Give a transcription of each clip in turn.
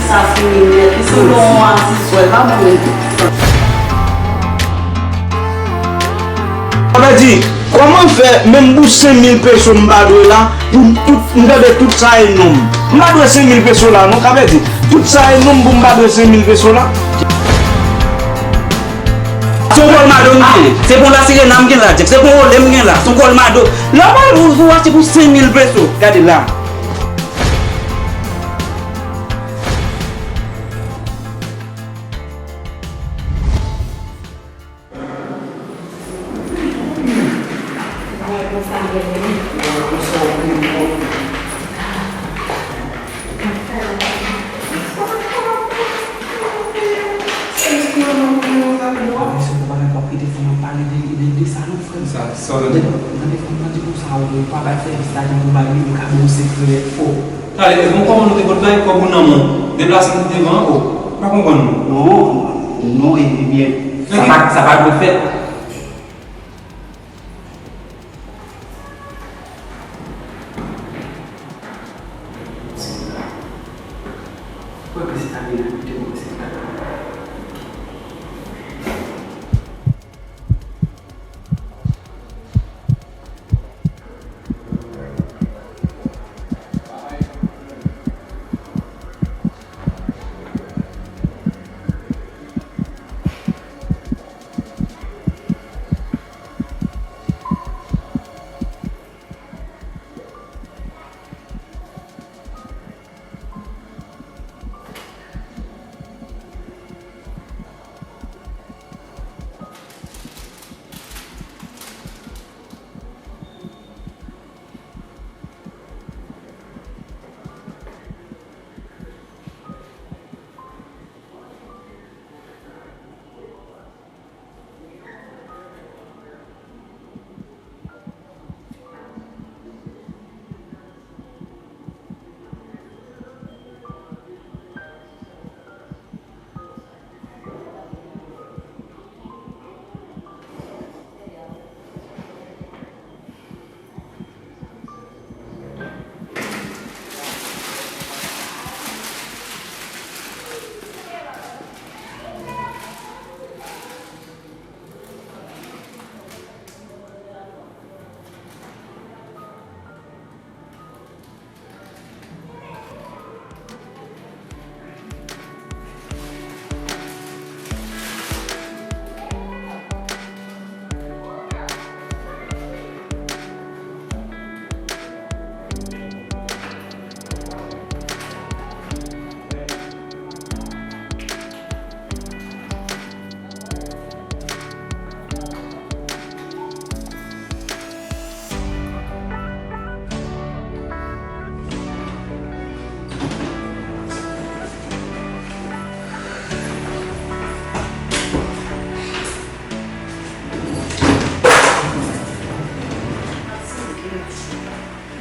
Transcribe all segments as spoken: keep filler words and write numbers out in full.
Sa fini nèt. Li sanble yon asiswèl, pa bon menm. Sa vle di, kòman fè menm pou senk mil peso m pa dwe la, pou tout, m tande tout sa e non m. M pa dwe senk mil peso la, non, ka vle di, tout sa e non m pou m pa dwe senk mil peso la. Se yon kòlmado m gen. Se pou La Sirena m gen la, Jeff. Se pou Olé m gen la. Se yon kòlmado. La, ou, ou achte pou senk mil peso. Gade la. Sa, sa w tande? Tande fanm nan di konsa, ou pa bay sèvis la, di pou bay li, li ka bon sekrè fò. Tande, mezanmi, kòman nou te pot bay kòb ou nan men w? Deplase nou devan ankò. M pa konprann nou. Non, non, e, ebyen, sa pa, sa pa dwe fèt.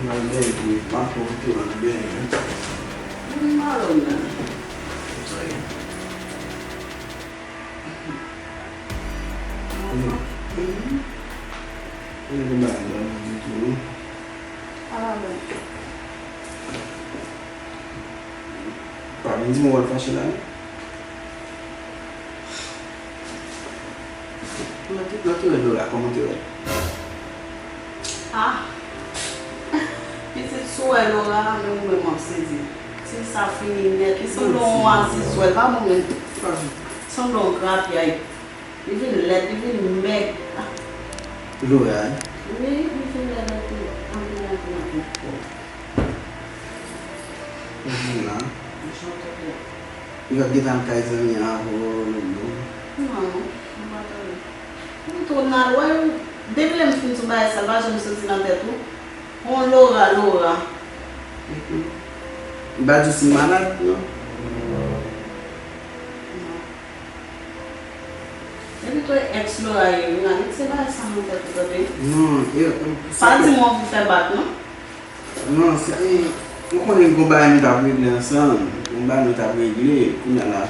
M al benyen tou wi. M ap pwofite m al benyen wi. Mwen m alò menm. Sa ye. Mwen gen bagay m pral di tou wi. Ala bon. Pa vin di m ou al fache la non. Lè te, lè te wè Laura, kòman te wè? Ah! Pitit, si w wè Laura, menm ou menm w ap sezi. Ti sa fini nèt. Li sanble yon asiswèl, pa bon menm. Sanble yon grapyay. Li vin lèd, li vin mèg. Ah! Laura, wi? Wi, li vin lèd anpil, anpil, anpil, anpil. Ou vin la? Jan w te vle. Ou ap gentan al kay zanmi an avè w, non? Non, non, m pa tande. Ou twò nal wè, depi lè m fin sou bagay sa, l pa janm soti nan tèt ou. On Laura, Laura. Mhm. M pa di w si m malad, non? Non. Epi tou, ex Laura ye, wi, Alex, se bagay sa nan tèt ou, tande? Non, e, e, pa di m w anvi fè bak, non? Non, se, e, ou konnen gon bagay nou t ap regle ansanm, gon bagay nou t ap regle, kounye a la.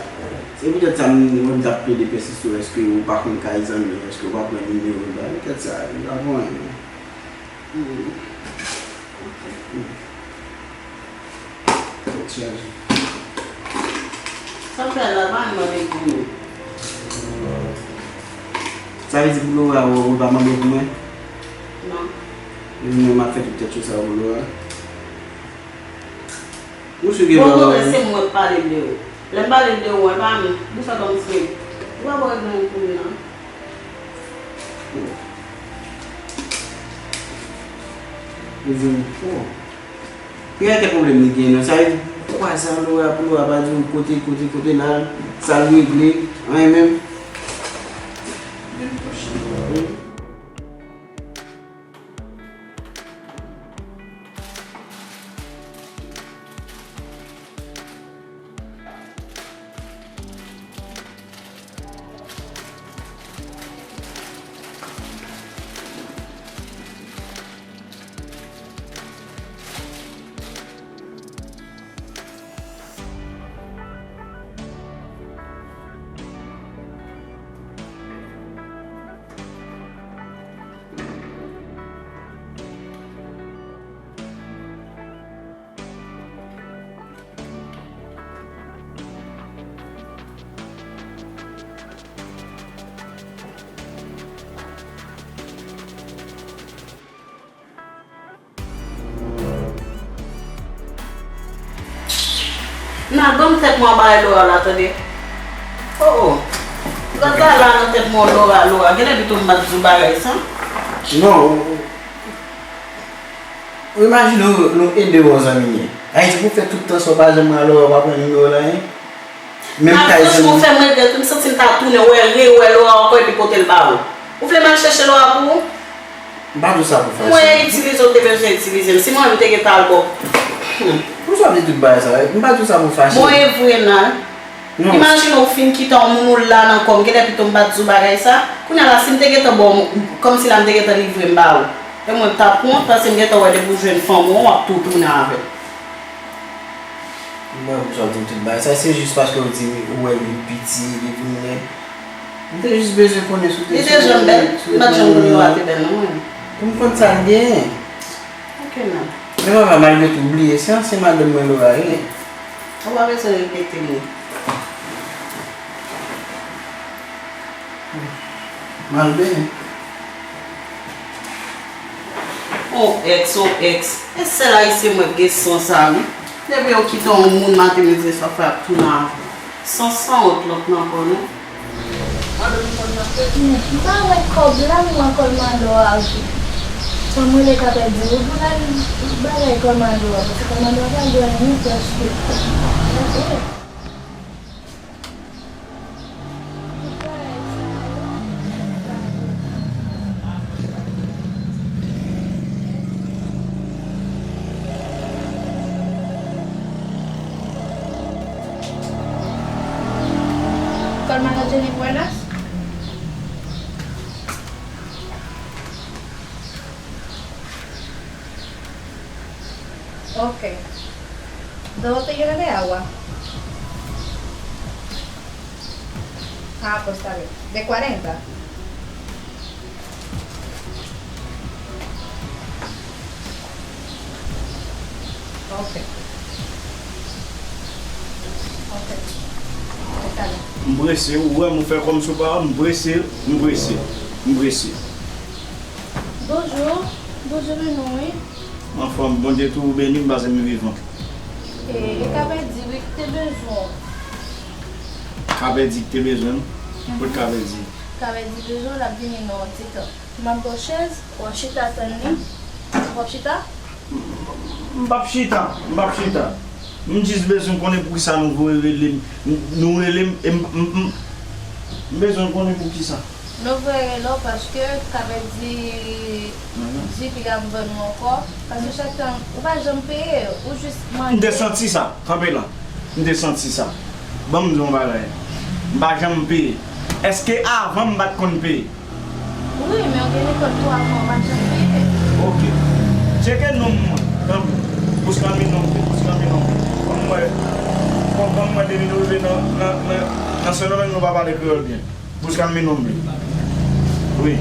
Se poutèt sa m, mwen m t ap plede pèsiste, èske ou pa konn kay zanmi, èske ou pa pran nimewo l ba, poutèt sa, m pa konn anyen. Hmm. Ok. Hmm. Tèt chaje. Sa m fè la, pa ann mande pou mwen. Sa vle di pou Laura, ou, ou pa mande pou mwen? Non. Epi mwen, m ap fè tout tèt cho sa pou Laura. Ou si gen Bon, Laura, kontrè, se mwen k pale de ou. Lè m pale de ou, e pa m. Bouch ap ban m fre. Ou pa wè gen yon kouri nan. Li di m, oh. Ki kalite pwoblèm li gen nan sa? Li di, kwa sa, Laura, pou Laura pa di w kote, kote, kote l al, sa l regle, anyen menm. Nan, ban m tèt mwen anba Laura la, tande. Oh, oh. Lòt la, la nan tèt mwen, Laura, Laura. Genlè pito m pa t di w bagay sa. Non. Ou imajine w, nou ede w zanmi ye. Ayiti pou fè tout tan sa w pa janm wè Laura, w pa pran nimewo l anyen. Menm kay zanmi. Franchman, ou fè m regrèt, m santi m ta tounen wè, rewè Laura ankò epi pote l ba ou. Ou vle m al chèche Laura pou ou? M pa di w sa pou fache. Mwen itilize w te bezwen itilize m. Si mwen menm te gentan al bò. Poukisa w ap di tout bagay sa? M pa di w sa pou fache. Bon, e vre, Nal. Non. Imajine w fin kite yon moun ou la nan kò m, genlè pito m pa t di w bagay sa. Kounye a la, si m te gentan ba w, kòmsi la m te gentan livre m ba ou. E mwen m t ap wont, paske m gentan wè depi w jwenn fanm ou an, w ap tou tounen avè l. M pa konn poukisa w di m tout bagay sa, se jis paske w di ou wè li piti, li vin lè. M te jis bezwen konnen si w te... Li te janm bèl, m pa t janm konn Laura te bèl non mwen. Pou m konn sa l genyen. Ok, non. Men papa, malgre tou, bliye, se ansyen madanm mwen Laura ye. Ou pa bezwen repete m li. Mal beni. On ex, on ex. E sèl ayisyen mwen k gen san sa wi. Depi yo kite yon moun maten, midi, swa, fè ap tounen avè w. San, sanwont lòt nan kò nou. M pa wè kòb la, m wè kòlmado a wi. Fò m rele Kapèdi wi pou l al bagay kòlmado a, paske kòlmado a pa jwenn ni pyès wi. Kòlmado Jenny Buenas. Ok. ¿Dónde te quieren de agua? Ah, pues está bien. De cuarenta. Ok. Ok. Está bien. M prese, ou wè m, ou fè kòmsi ou pa wè m, m prese, m prese, m prese. Bonjou. Bonjou, Menou, wi. Anfòm, Bondye toujou beni m, paske m vivan. E, e Kapèdi, wi, ki te bezwen w. Kapèdi ki te bezwen m? Kot Kapèdi? Kapèdi bezwen w, l ap vini nan yon ti tan. M ap ba w chèz, w ap chita tann li. W ap chita? M p ap chita, m p ap chita. M jis bezwen konnen poukisa nou voye rele m, nou rele m, e m, m, m, m bezwen konnen poukisa. Nou voye rele w paske Kapèdi di piga m vann ou ankò. Paske chak tan, ou pa janm peye, ou jis mande. M te santi sa, kanpe la. M te santi sa. Ban m di w yon bagay. M pa janm peye. Èske avan m pa t konn peye? Wi, men w gen lekòl tou avan w pa t janm peye. Ok. Tcheke non m mwen. Tanpri. Bouskanmi non m, Bouskanmi non m. Ban m wè. Ban, ban m wè depi nou rive nan, nan, nan, nan Sendomeng nou pa pale kreyòl byen. Bouskanmi non m. Wi.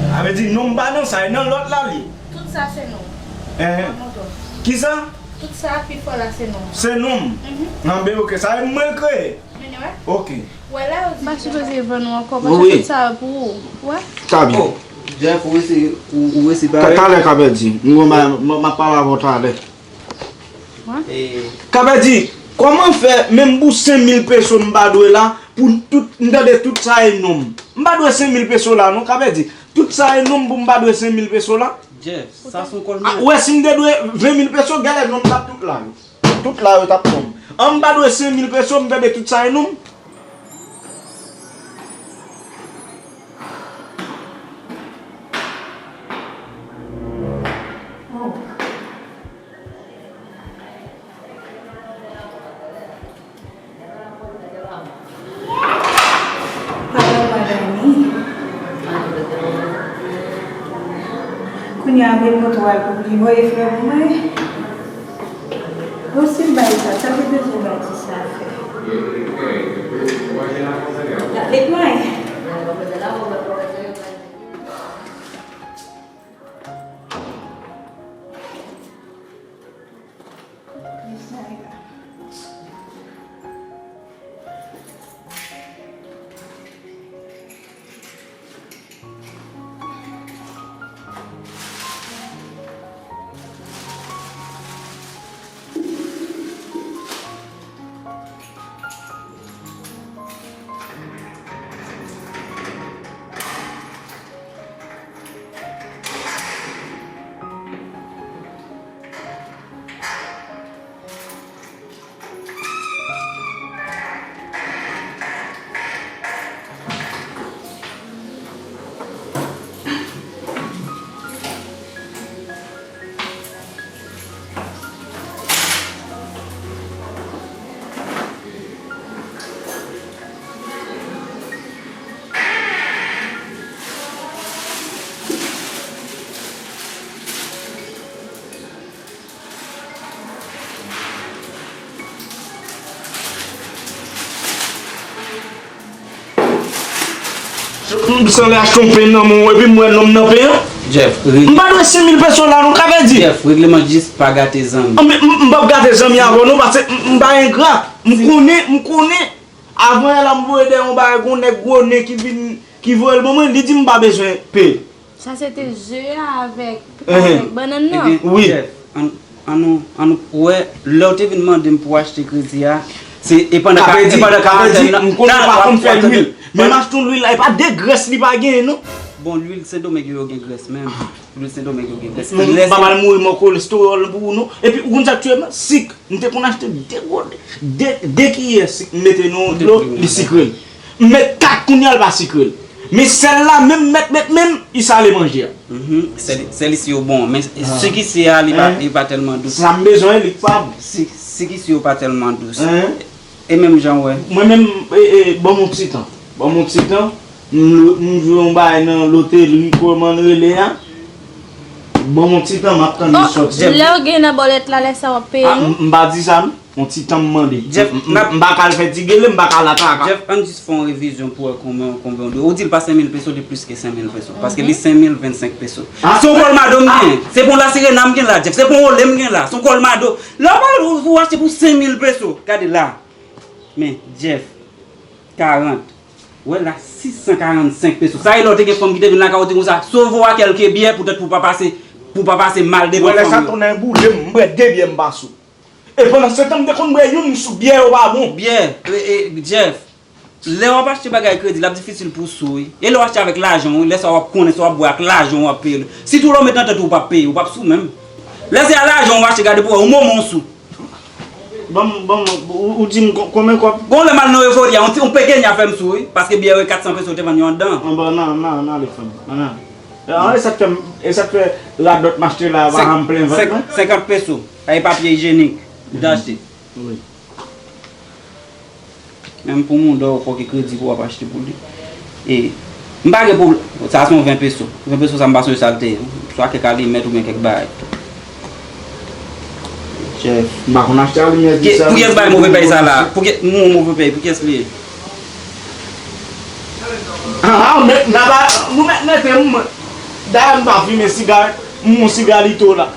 Sa vle di non m pa nan sa, e nan lòt la li ye. Tout sa se non m. Enhen. Kisa? Tout sa pi fò la se non m. Se non m. Mhm. Anben, ok. Sa e mwen kreye. Ok. M pa sipoze vann ou ankò, paske tout sa yo pou ou. Ou wè? Ka byen. Oh, Jeff, ou resi, ou, ou resi pare? Talè, Kapèdi. M gon bagay, m, m ap pale avè w talè. Kapèdi, kòman fè, menm pou senk mil peso m pa dwe la, pou tout, m tande tout sa e non m. M pa dwe senk mil peso la, non, Kapèdi. Tout sa e non m pou m pa dwe senk mil peso la. Jeff, sa se yon kòl mwen. Ou wè, si m te dwe ven mil peso, genlè non m t ap tout la, yo. Tout la yo t ap pran m. An, m pa dwe senk mil peso, m tande tout sa e non m. Papa pa dòmi. Kounye a, vin moto a pou li voye frè pou mwen. Bon, si l bay sa, sa te bezwen bay ti sa fè. L ap netwaye. M sanble achte yon pen nan men w, epi m wè nonm nan pen an. Jeff, regle. M pa dwe senk mil peso la, non, Kapèdi. Jeff, regleman jis pa gate zanmi. M, m, m p ap gate zanmi avè w, non, paske m, m pa engra. M konnen, m konnen. Avan yè la, m voye dèyè yon bagay, gon nèg gwo nen ki vin, ki voye l ban mwen, li di m pa bezwen peye. Sa se te ze a avèk, avèk bannann nan. Wi. Jeff, an, an nou, an nou, ou wè, lè w te vin mande m pou achte kredi a, se, e pandan ka, e pandan karantèn nan, m konnen w pa konn fè lwil. Men m achte yon lwil la, e pa de grès li pa genyen, non. Bon, lwil Sendomeng yo, yo gen grès menm. Lwil Sendomeng yo gen grès. M pa pral mouri mò kolestewòl pou ou, non. Epi, ou konn sa k tiye m? Sik. M te konn achte de gwo, de, de kiyè sik m mete nan dlo, li sikre l. M met kat kounye a, l pa sikre l. Men sèl la, menm mèt, mèt, menm, li sale manje a. Sèl, sèl isi yo bon, men sik isi a, li pa, li pa tèlman dous. Sa m bezwen, li pa bon. Sik, sik isi yo pa tèlman dous. E menm jan w wè. Mwen menm, e, e, ban m yon ti tan. Ban m yon ti tan. M lo-, m jwe yon bagay nan loteri, kòman l rele a? Ban m yon ti tan, m ap tann li sòti. Lè w gen nan bòlèt la, lè sa w ap peye nou? M, m pa di sa, non. Yon ti tan m mande. M, m, m pa ka al fè ti gele, m pa ka al Ataka. Jeff, ann jis fè yon revizyon pou wè konbyen, konbyen w dwe. Ou di l pa senk mil peso, li plis ke senk mil peso. Paske li senk mil vennsenk peso. Se yon kòl mado m gen. Se pa yon La Sirena m gen la, Jeff. Se pa yon Olé m gen la. Se yon kòl mado. Lè w pale, ou, ou achte pou senk mil peso. Gade la. Men, Jeff, karant. Wè la, sis san karannsenk peso. Sa e lè w te gen fanm ki te vin lakay ou te konsa, sove w a kèlke byè poutèt pou w pa pase, pou w pa pase mal devan fanm yo. Wè lè sa tounen boule m, m bwè de byè m pa sou. E pandan se tan m te konn bwè youn m sou byè yo pa bon. Byè, e, e, Jeff, lè w ap achte bagay kredi, l ap difisil pou w sou, wi. E lè w achte avèk lajan w, wi, lè sa w ap konnen sa w ap bwè ak lajan w w ap peye l. Sitou lè w met nan tèt ou w p ap peye, ou p ap sou menm. Lè se a lajan w achte, gade pou w wè, yon moman w sou. Ban m, ban m, ou, ou di m kon-, konbyen kòb? Gon lè m al nan Euphoria, yon ti, yon pekenya fè m sou, wi. Paske byè yo e kat san peso te vann yo anndan. Anba, nan, nan, nan, ale, fanm. Nan, nan. E, e sa k fè m, e sa k fè radòt m achte la a pa janm plen vant mwen? Senkant peso. Ay papye ijyenik. M te achte. Wi. Menm pou mouda w fòk e kredi pou w ap achte pou li. E, m pa gen pwoblèm. Sa se yon ven peso. Ven peso sa m pa sonje sa l te ye. Swa kèk alimèt oubyen kèk bagay. Jeff. M pa konn achte alimèt. Ki, sa, pou kiyès bay move pèy sa la? Pou ki, m yon move pèy, pou kiyès li ye? Ah, ah, ou mèt, n a ba, nou mèt mete m. Dayè m pa fimen siga, m yon sigalito la.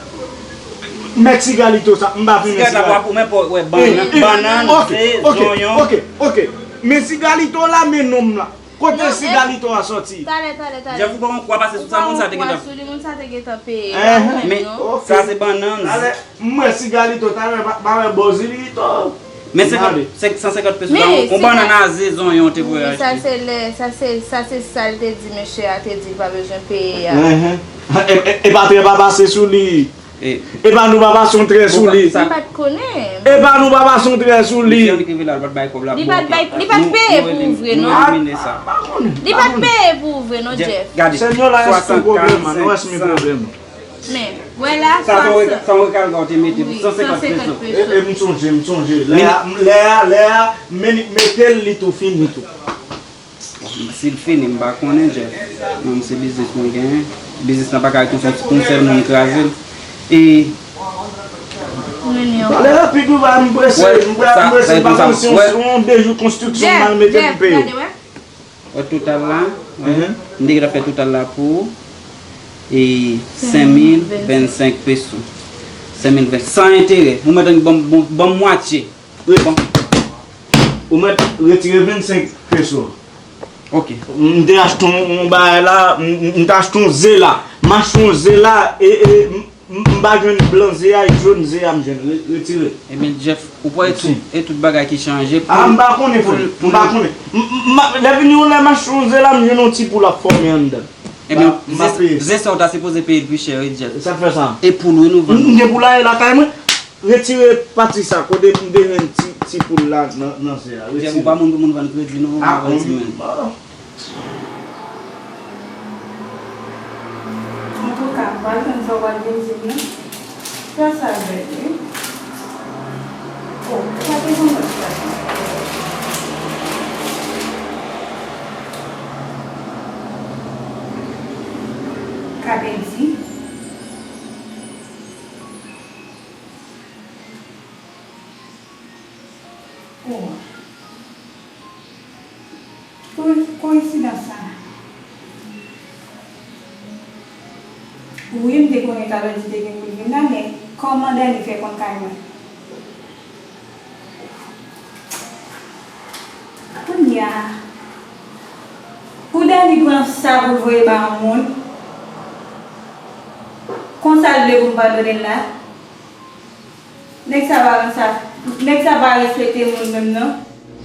Men sigalito sa, m pa fimen sigalito. Sigalito la pou mwen pou wè bannann, bannann, ze, zonyon. Ok, ok, ok. Men sigalito la, men non m la. Kote sigalito a sòti? Talè, talè, talè. Jeff, ou pa yon kwa pase sou sa, moun sa te gentan. Ou pa yon kwa sou li, moun sa te gentan peye a ou menm, non? Men sa se bannann. Talè, m wè sigalito, talè, pa wè bòzilito. Men senkant, san senkant peso la, yon bannann a ze zonyon te pou achte. Wi, sa se lè, sa se, sa se sa l te di, mesye a te di l pa bezwen peye a. E, e, e pa trè pa pase sou li. E pa nou pa pase yon trè sou li. Li pa t konnen. E pa nou pa pase yon trè sou li. Li pa t bay, li pa t peye pou ou vre, non. Li pa t peye pou ou vre, non, Jeff. Gade, swasannkatòz, senk san. Men, wè la, sa, sa yon rekalga ou te mete pou san senkant peso. E, e, m sonje, m sonje. Lè a, lè a, lè a, men li mete l, li tou fini tou. Si l fini, m pa konnen, Jeff. Mwen, se biznis mwen genyen. Biznis lan pa ka ret yon sèl, yon sèl moun kraze l. E talè rapid wi, pa m prese, m prese, m pa prese, se yon de jou konstriksyon m al mete pou peye. Wè total la, m te gentan fè total la pou ou, e senk mil vennsenk peso. Senk mil ven, san enterè. Ou mèt ban m, ban m, ban m mwatye. Bon. Ou mèt retire vennsenk peso. Ok. M te achte yon, yon bagay la, m, m, m te achte yon ze la. M achte yon ze la, e, e, m, m, m pa jwenn blan ze a, e jòn ze a m jwenn. Re-, retire. Ebyen, Jeff, ou pran e tout, e tout bagay ki chanje pou. A, m pa konnen, frè. M pa konnen. M, m, m, lè vini yon lè m achte yon ze la, m jwenn yon ti poul ap fòme anndan. Ebyen, ze sa w ta sipoze peye l pi chè, wi, Jeff. Sa k fè sa? E poul, wi, nou vann. M, m gen poulay lakay mwen. Retire pati sa, kote m te jwenn ti, ti poul la nan, nan ze a. Retire. Ou pa moun pou moun vann kredi, non, ou pa ti men. Antouka, m pa konn sa w pral vin di m nan. Sa sa vèt, wi. Oh, sa te konn sa. Ka pèdi. Oh. Ko-, koyensidans sa. Wi, m te konnen Kabèdi te gen pou l vin la, men kòman Dani fè konn kay mwen? Kounye a, pou Dani pran sa pou l voye ba yon moun, konsa l vle pou m padone l la? Nèg sa pa renmen sa. Nèg sa pa respekte moun menm non.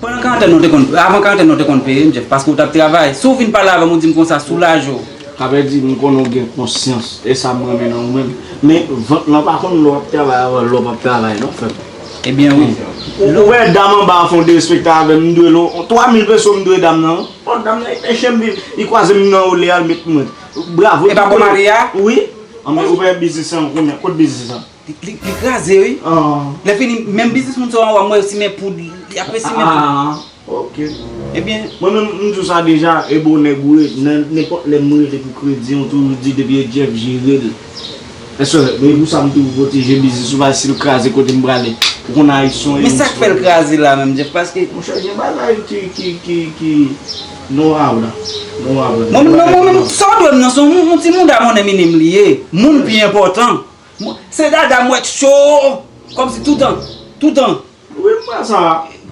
Pandan karantèn nan w te konn, avan karantèn nan w te konn peye m, Jeff, paske w t ap travay. Si w vin pale avè m, ou di m konsa, soulaje w. Sa vle di, m konnen w gen konsyans, e sa m renmen nan ou menm. Men, vant lan pa konn lè w ap travay avè l, lè w p ap travay, non, frè m. Ebyen, wi. Ou, ou wè dam anba a fè yon derespekte avè m, m dwe l yon twa mil peso, m dwe dam nan. Bon, dam nan, e chen m viv, li kwaze m nan olè a, l met mwen. Bravo. E pa kòmari a? Wi. Anben, ou wè biznis lan, kounye a, kot biznis lan? Li, li, li kraze, wi. Ah. Lè fini, menm biznis moun sa yo, w a wè simen poud, y ap simen poud. Ah, ok. Ebyen. Mwen menm, m di w sa deja, e bon nèg ou ye, nan nenpòt lè m rele pou kredi, m toujou di depi e Jeff jere l. Èske, men pou sa m toujou pwoteje biznis ou, paske si l kraze kote m prale, ou konn Ayisyen. Men sa k fè l kraze la menm, Jeff, paske. Monchè, gen bagay ki, ki, ki, ki nowab la. Nowab la. Mwen menm, non, mwen menm, sa w dwe m nan, se yon, yon ti mouda monnen minim li ye. Moun pi enpòtan. Mwen, se dada m wè k cho, kòmsi toutan, toutan. Wi, m wè sa.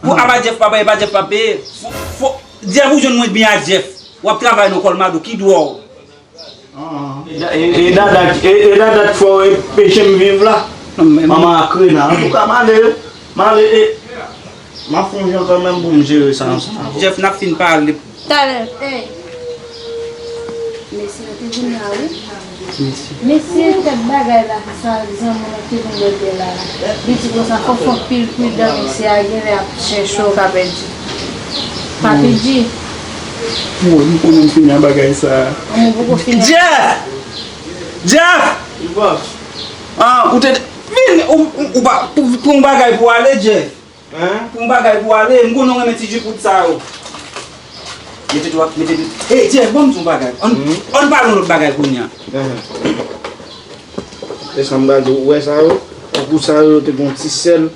Pou apa Jeff pa peye, pa Jeff pa peye. Fò, fò, Jeff ou jwenn mwen byen ak Jeff. W ap travay nan Colmado, ki dwa w? Ah, e, e, e dada, e, e dada k fè w e peche m viv la. Non, men manman a krena. Antouka, m ale, m ale, e, m ap fè yon jan kanmenm pou m jere sa ansanm avè w. Jeff, n ap fin pale. Talè, ey. Mesye yo te vin la, wi. Mesye. Mesye, tèt bagay la, sa, zanmi nan te vin lòt bò la. Li di konsa, fò, fò anpil pridan, mesye a genlè ap chèche w ka pèdi. Papi G. Mwen, m konnen m fini ak bagay sa. An, mwen poko fini. Jeff! Jeff! Wi, bòs. Ah, ou te, vin, ou, ou, ou pa, pou, pou yon bagay pou ale, Jeff. Hein? Pou yon bagay pou ale, m konnen w renmen ti jipout sa yo. Mete tou, mete tou. Hey, Jeff, ban m di yon bagay. Ann, ann pale yon lòt bagay kounye a. Hein. E sa m pral di w, ou wè sa yo? Tankou sa yo, yo te gen yon ti sèl,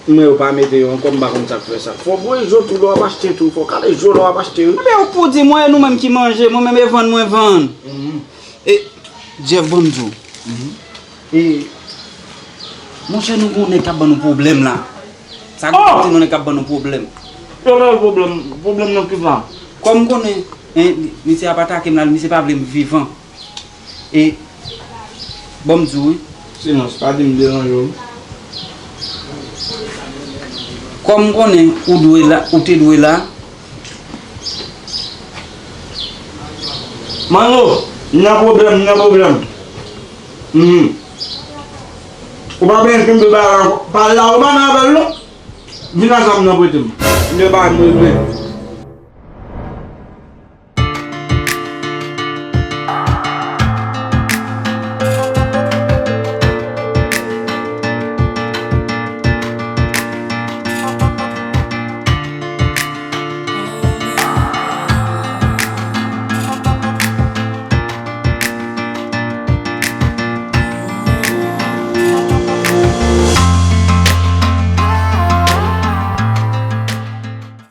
m wè yo pa mete yo ankò, m pa konn sa k fè sa. Fò w voye je w tou lè w ap achte tou, fò w kale je w lè w ap achte wi. Ebyen, ou k pou di, mwen e nou menm ki manje, mwen menm e vann mwen vann. Mhm. E, Jeff, ban m di w. Mhm. E, Monchè, nou gen yon nèg k ap ban nou pwoblèm la. Sa gen yon nèg k ap ban nou pwoblèm. Yo ba pwoblèm, pwoblèm nan kisa? Kòm m konnen, en, misye ap atake m la, misye pa vle m vivan. E, bon, m di w, wi. Silans, pa di m deranje w. Kòm m konnen ou dwe la, ou te dwe la. Manno, m nan pwoblèm, m nan pwoblèm. Mhm. Ou pa bezwen kenbe bagay la ankò. Pa la ou pa nan avè l non. Vin a zam nan prete m. M te ba m regle.